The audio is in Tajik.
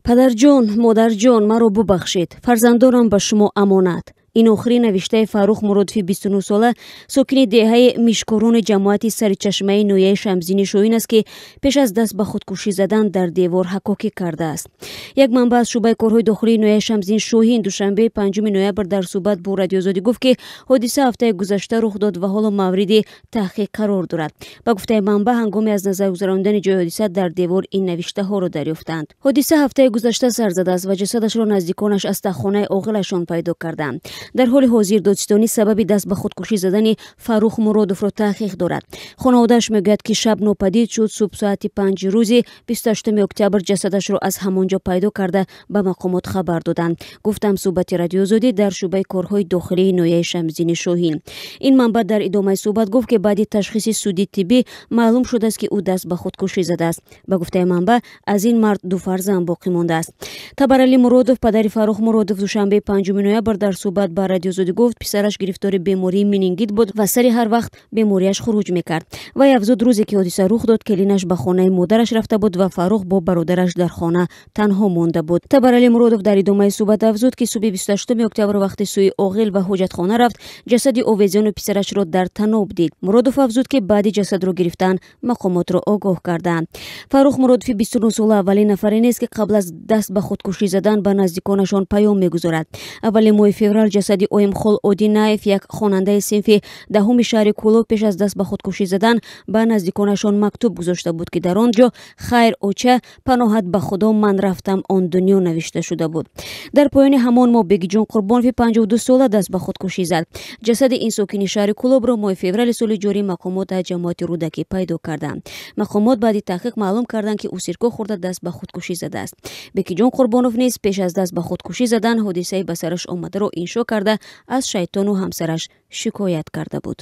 Падарҷон, модарҷон, маро бубахшед. Фарзандонам ба шумо амонат. Ин охирин навиштаи Фаррух Муродови 29-сола, сокини деҳаи Мишкорони ҷамоати Саричашмаи ноҳияи Шамсиддини Шоҳин аст, ки пеш аз даст ба худкушӣ задан дар девор ҳакокӣ кардааст. Як манбаъ аз шӯъбаи корҳои дохилии ноҳияи Шамсиддини Шоҳин душанбеи 5 ноябр дар суҳбат бо Радиоозодӣ гуфт, ки ҳодиса ҳафтаи гузашта рух дод ва ҳоло мавриди таҳқиқ қарор дорад. Ба гуфтаи манбаъ, ҳангоми аз назар гузарондани ҷои ҳодиса дар девор ин навиштаҳоро дарёфтанд. Ҳодиса ҳафтаи гузашта сар задааст ва ҷасадашро наздиконаш аз таххонаи оғилашон пайдо карданд. Дар ҳоли ҳозир додситонӣ сабаби даст ба худкушӣ задани Фаррух Муродовро таҳқиқ дорад. Хонаводааш мегӯяд, ки шаб нопадид шуд. Субҳ соати 5 рӯзи 28 октябр ҷасадашро аз ҳамон ҷо пайдо карда ба мақомот хабар доданд. Гуфтам суҳбати Радиоозодӣ дар шӯъбаи корҳои дохилии ноҳияи Шамсиддини Шоҳин. Ин манбаъ дар идомаи суҳбат гуфт, ки баъди ташхиси суди тиббӣ маълум шудааст, ки ӯ даст ба худкушӣ задааст. Ба гуфтаи манбаъ, аз ин мард 2 фарзанд боқӣ мондааст. Табаралӣ Муродов, падари Фаррух Муродов, душанбеи 5 ноябр дар суҳбат ба Радиоозодӣ гуфт, писараш гирифтори бемории менингит буд ва сари ҳар вақт бемориаш хуруҷ мекард. Вай афзуд, рӯзе ки ҳодиса рух дод, келинаш ба хонаи модараш рафта буд ва Фаррух бо бародараш дар хона танҳо монда буд. Табаралӣ Муродов дар идомаи суҳбат афзуд, ки субҳи 28 октябр вақти сӯи оғил ва ҳоҷатхона рафт, ҷасади овезону писарашро дар таноб дид. Муродов афзуд, ки баъди ҷасадро гирифтан мақомотро огоҳ карданд. Фаррух Муродови 29-сола аввалин нафаре нест, ки қабл аз даст ба худкушӣ задан ба наздиконашон паём мегузорад. Аввали моҳи феврал ҷасади Оимхол Одинаев, як хонандаи синфи 10 шаҳри Кӯлоб, пеш аз даст ба худкушӣ задан ба наздиконашон мактуб гузошта буд, ки дар он ҷо «Хайр, оча, паноҳат ба Худо, ман рафтам он дунё» навишта шуда буд. Дар поёни ҳамон моҳ Бегиҷон Қурбонови 52-сола даст ба худкушӣ зад. Ҷасади ин сокини шаҳри Кӯлобро моҳи феврали соли ҷорӣ мақомот аз ҷамоати Рӯдакӣ пайдо карданд. Мақомот баъди таҳқиқ маълум карданд, ки ӯ сирко хӯрда даст ба худкушӣ задааст. Бекиҷон Қурбонов низ пеш аз даст ба худкушӣ задан ҳодисаи ба сараш омадаро иншо карда аз шайтону ҳамсараш шикоят карда буд.